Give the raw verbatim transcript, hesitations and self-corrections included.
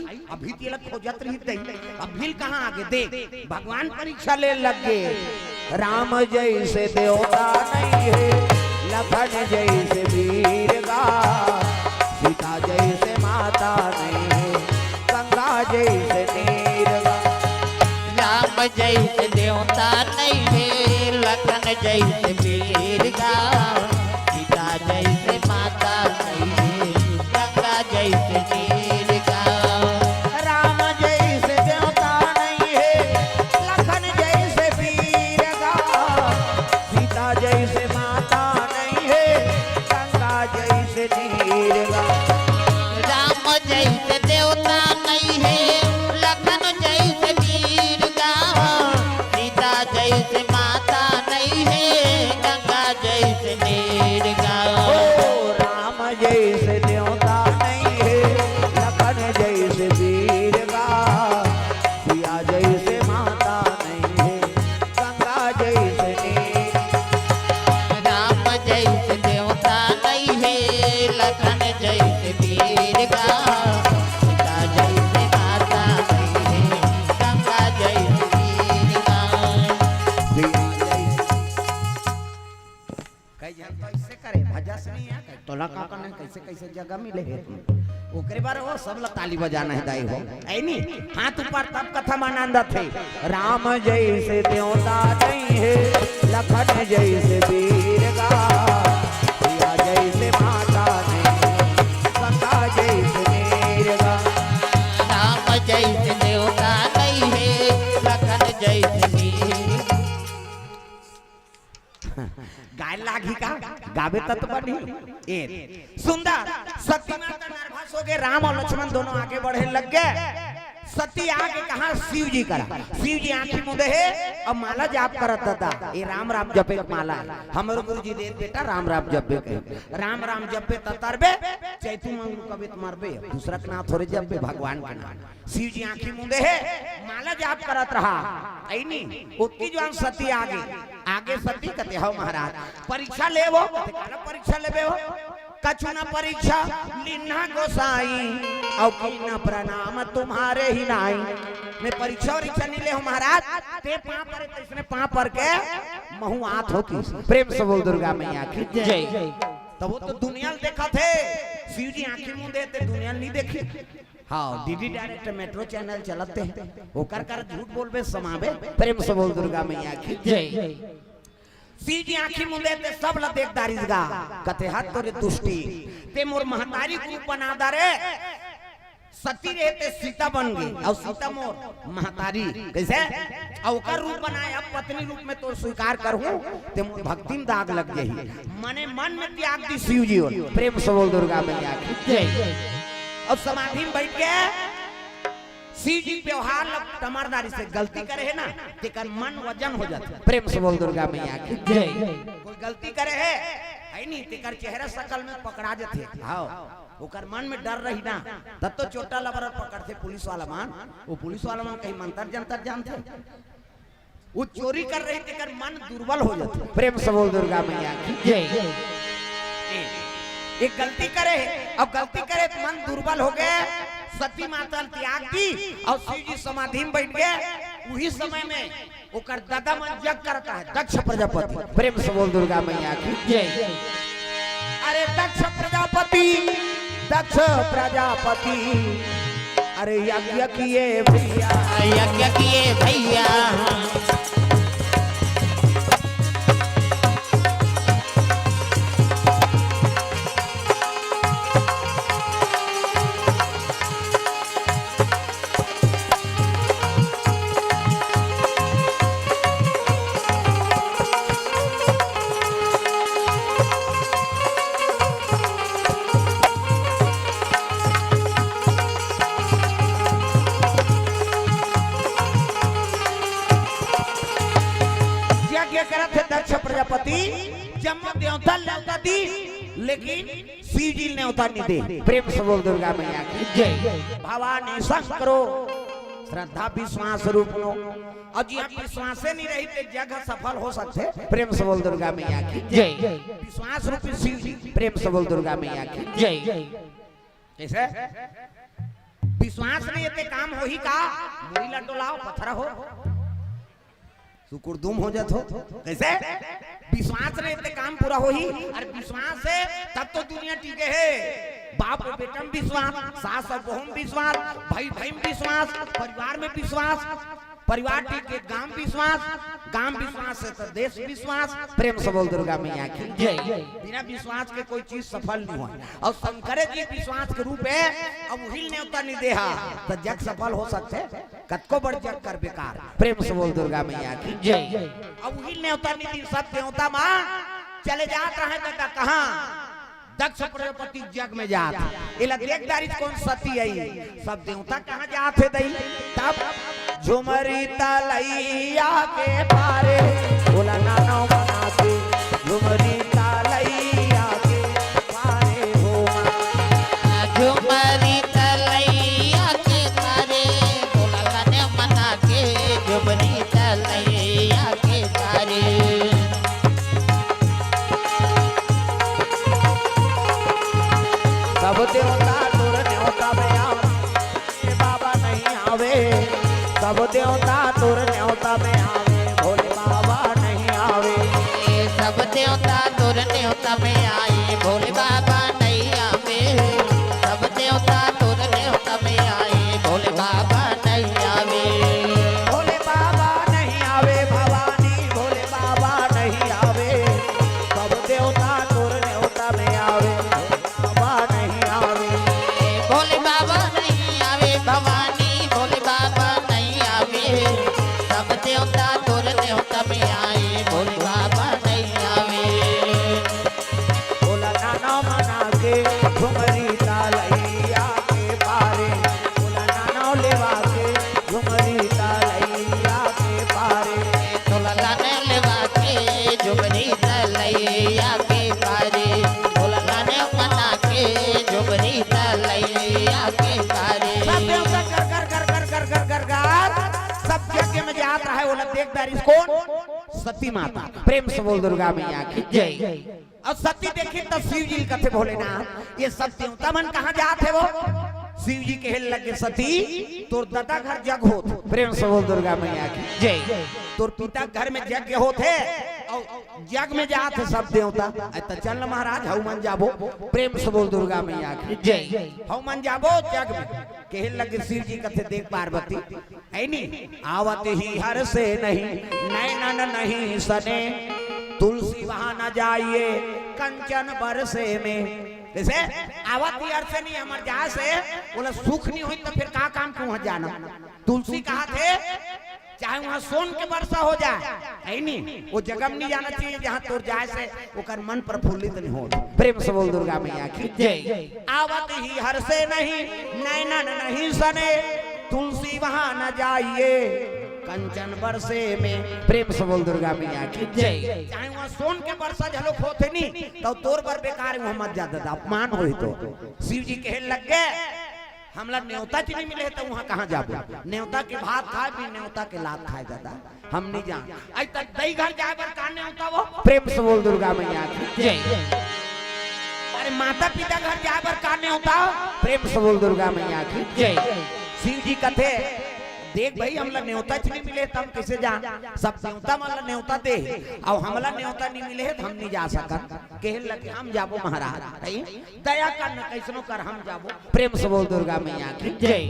अभी तेला खोजत रही दई, अभी कहाँ आगे देख, भगवान परीक्षा ले लग गे। राम जइसे देवता नइ हे, लखन जइसे वीर गा, सीता जइसे माता नइ हे, गंगा जइसे नीर गा। राम जइसे देवता नइ हे, लखन जइसे वीर गा, सीता जइसे माता नइ हे, गंगा जइसे नीर गा। राम जइसे देवता नइ हे, लखन जइसे वीर गा, सीता जइसे माता नइ हे, गंगा जइसे नीर गा। राम जइसे देवता नइ हे, लखन जइसे वीर गा, सीता जइसे माता नइ हे, गंगा जइसे नीर गा। ओ राम जइसे देवता नइ हे, लखन जइसे वीर गा, सिया जइसे माता नइ हे, गंगा जइसे नीर। राम जइसे देवता नइ हे, लखन जइसे वीर गा, सीता जइसे माता नइ हे, गंगा जइसे नीर गा। सिया जइसे कई झन तो ऐसे करे, भजस नहीं है, कई तोला का करना है, कैसे कैसे जगह मिले हे। ओकरे बारे वो सब ला ताली बजाना है दाई हो, ऐ नी? हाथ ऊपर तब कथा म आनंद आथे। राम जइसे देवता नइ हे, लखन जइसे वीर गा, सिया जइसे माता नइ हे, गंगा जइसे नीर गा। राम जइसे देवता नइ हे, लखन जइसे वीर। गाय लागही का? गाबे तत बनही। ए, सुंदर, सती माता नर्वस हो गे, राम अउ लक्ष्मण दोनों आगे बढ़े लग गे। सती आगे कहाँ? शिव जी करा। शिव जी आँखी मूंदे हे अउ माला जाप करत, दादा, ए राम राम जपे के माला हे। हमरो गुरु जी दे बेटा राम राम जपे के। राम राम जपे त तरबे, चैतू मंगलू कबे त मरबे। दूसरा के नाम थोरे जपे, भगवान के नाम। शिव जी आँखी मूंदे हे, माला जाप करत रहा। ऐ नी, ओतकी जुवार सती आगे, आगे सती कथे, "हव महाराज, परीक्षा लेवो।" कथे, "काला परीक्षा लेबे हो?" "कछु न परीक्षा लीन्हा गोसाई, अउ कीन्हा प्रणाम तुम्हारे ही नाई।" मैं परीक्षा वरीक्षा नइ ले हँव महाराज, तें पाँव परे तइसने पाँव पर के महूँ आत हँव कि। प्रेम से बोल दुर्गा मैया की जय। तब वो तो दुनिया ल देखत हे, शिव जी आँखी मूंदे हे ते दुनिया ल नइ देखही। हाँ, डीडी डायरेक्ट मेट्रो चैनल चलत हे, ओकर कर झूठ बोलबे समाबे। प्रेम से बोल दुर्गा मैया की जय। शिव जी आँखी मूंदे ते सब ला देख डारिस गा, कथे, "हद तोरे दुष्टी, ते मोर महतारी के रूप बना डारे, सती रहे ते सीता बन गे, अउ सीता मोर महतारी, कइसे? अउ ओकर रूप बनाए, अब पत्नी रूप में तोर स्वीकार करहूँ, ते मोर भक्ति में दाग लग जाही।" मने मन में त्याग दिस शिव जी ओला। प्रेम से बोल दुर्गा मैया की जय। अउ समाधि में बइठ के शिव जी व्यवहार ल टमरदारी से, गलती करे हे ना, तेकर मन वजन हो जाथे। प्रेम से बोल दुर्गा मैया की जय। कोई गलती करे हे, हे नी, तेकर चेहरा सकल में पकड़ा जाथे। हाँ, ओकर मन में डर रही ना, तब तो चोटा लबर पकड़थे पुलिस वाला मन। वो पुलिस वाला मन कहीं मंतर जंतर जानथे? वो चोरी करे रही, तेकर मन दुर्बल हो जाथे। प्रेम से बोल दुर्गा मैया की जय। ए, एक गलती करे हे, अब गलती करे त मन दुर्बल हो गे, सती माता ल त्याग दी अउ शिव जी समाधि में बइठ गे। उही समय में ओकर ददा मन यज्ञ करत हे, दक्ष प्रजापति। प्रेम से बोल दुर्गा मैया की जय। अरे दक्ष प्रजापति, दक्ष प्रजापति, अरे यज्ञ किए भैया। यज्ञ किए भैया। यज्ञ करत हे दक्ष प्रजापति, जम्मो देवता ल नेवता दी, लेकिन शिव जी ल नेवता नइ दे। प्रेम से बोल दुर्गा मैया की जय। भवानी शंकरो श्रद्धा विश्वास रूपनो। अउ जी आप विश्वासे नइ रही ते जग सफल हो सकथे। प्रेम से बोल दुर्गा मैया की जय। विश्वास रूपी शिव जी। प्रेम से बोल दुर्गा मैया की जय। कइसे? विश्वास नहीं हे ते काम होही का? मुड़ी ला डोलाओ, पथरा हो, सुकुरदुम हो जात हो। कैसे? विश्वास नहीं हे ते काम पूरा होही। अरे विश्वास हे तब तो दुनिया टिके हे। बाप अउ बेटा म विश्वास, सास अउ बहू म विश्वास, भाई भाई म विश्वास, परिवार में विश्वास, परिवार टिके, गांव म विश्वास, गांव म विश्वास हे त देश म विश्वास। प्रेम से बोल दुर्गा मैया की जय। बिना विश्वास के कोई चीज सफल नहीं होय। अउ शंकर जी विश्वास के रूप हे, अब उही ल नेवता नहीं देहा त जग सफल हो सकथे? कतको बड़ जग कर बेकार। प्रेम से बोल दुर्गा मैया की जय। अब उही ल नेवता नहीं दी, सब देवता मन चले जात रहे दादा कहाँ? दक्ष प्रजापति जग में जात। एला देख दारिस कोन सती आई, सब देवता कहाँ जात हे दई? तब झुमरी तलैया के पारे, बोला नानो मना के, झुमरी तलैया के पारे हो। झुमरी तलैया के पारे, बोला नानो मना के, झुमरी तलैया के पारे। सब देवता तोर नेवता में आवे, बाबा नहीं आवे। सब देवता तोर नेवता में आवे, भोले बाबा नहीं आवे। सब देवता तोर नेवता में आए, भोले बाबा नहीं आवे। सब देवता तोर नेवता में आए, भोले बाबा नहीं आवे। भोले बाबा नहीं आवे भवानी, भोले बाबा नहीं आवे। सब देवता तोर नेवता में आवे, बाबा नहीं आवे। भोले बाबा नहीं आवे भवानी, भोले बाबा नहीं आवे। सब देवता तोर नेवता में आए, भोले बाबा नहीं आवे। बोला नाना मना के, झुमरी तलैया के पारे। बोला नाना लेवा के, झुमरी तलैया के पारे। बोला नाना लेवा के, झुमरी तलैया के पारे। बोला नाना मना के, झुमरी तलैया के पारे। सब देवता कर, कर, कर, कर, कर, कर, कर, कर, सब यज्ञ में जात रहे, बोला देख दारिस कोन? सती माता। प्रेम से बोल दुर्गा मैया की जय। अउ सती देखिस त शिव जी ल कथे, भोलेनाथ, ये सब देवता मन कहाँ जात हे वो? शिव जी कहे लगे, सती, तोर ददा घर जग होत। प्रेम से बोल दुर्गा मैया की जय। तोर पिता घर में यज्ञ होत हे अउ जग में जात हे सब देवता। अरे त चल न महाराज, हउ मन जाबो। प्रेम से बोल दुर्गा मैया की जय। हउ मन जाबो जग में। कहे लगे शिव जी कथे, देख पार्वती, है नी, आवत ही हर से नहीं, नैनन नहीं सने, तुलसी वहां न जाइए, कंचन बरसे में। जैसे आवत ही हर से नहीं, हमर जाए से, बोला सुख नहीं होई त फिर का काम के वहां जाना? तुलसी कहा थे, चाहे वहां सोन के वर्षा हो जाए, है नी, वो जगह में नहीं जाना चाहिए जहां तोर जाए से ओकर मन प्रफुल्लित नहीं हो। प्रेम से बोल दुर्गा मैया की जय। आवत ही हर से नहीं, नैनन नहीं सने, तुलसी वहां न जाइए, कंचन बरसे में। प्रेम से बोल दुर्गा मैया की जय। चाहे वहां सोन के वर्षा झलक होत हे नी, तो तोर बर बेकार वहां मत जा दादा, अपमान होई तो। शिव जी कहे लग गए, हमला नेवता च नहीं मिले हे त वहां कहां जाबो? नेवता के भात खाए, बिन नेवता के लात खाए दादा, हम नहीं जान। अई त दई घर जाए बर का नेवता वो? प्रेम से बोल दुर्गा मैया की जय। अरे माता पिता घर जाए बर का नेवता? प्रेम से बोल दुर्गा मैया की जय। शिव जी कथे, देख भाई, हमला नेवता च नहीं मिले त हम कैसे जान? सब देवता मन ला नेवता दे, अउ हमला नेवता नहीं मिले हे त हम नहीं जा सकन। कहे लगे हम जाबो महाराज, है? दया कर न, कैसनो कर हम जाबो। प्रेम से बोल दुर्गा मैया की जय।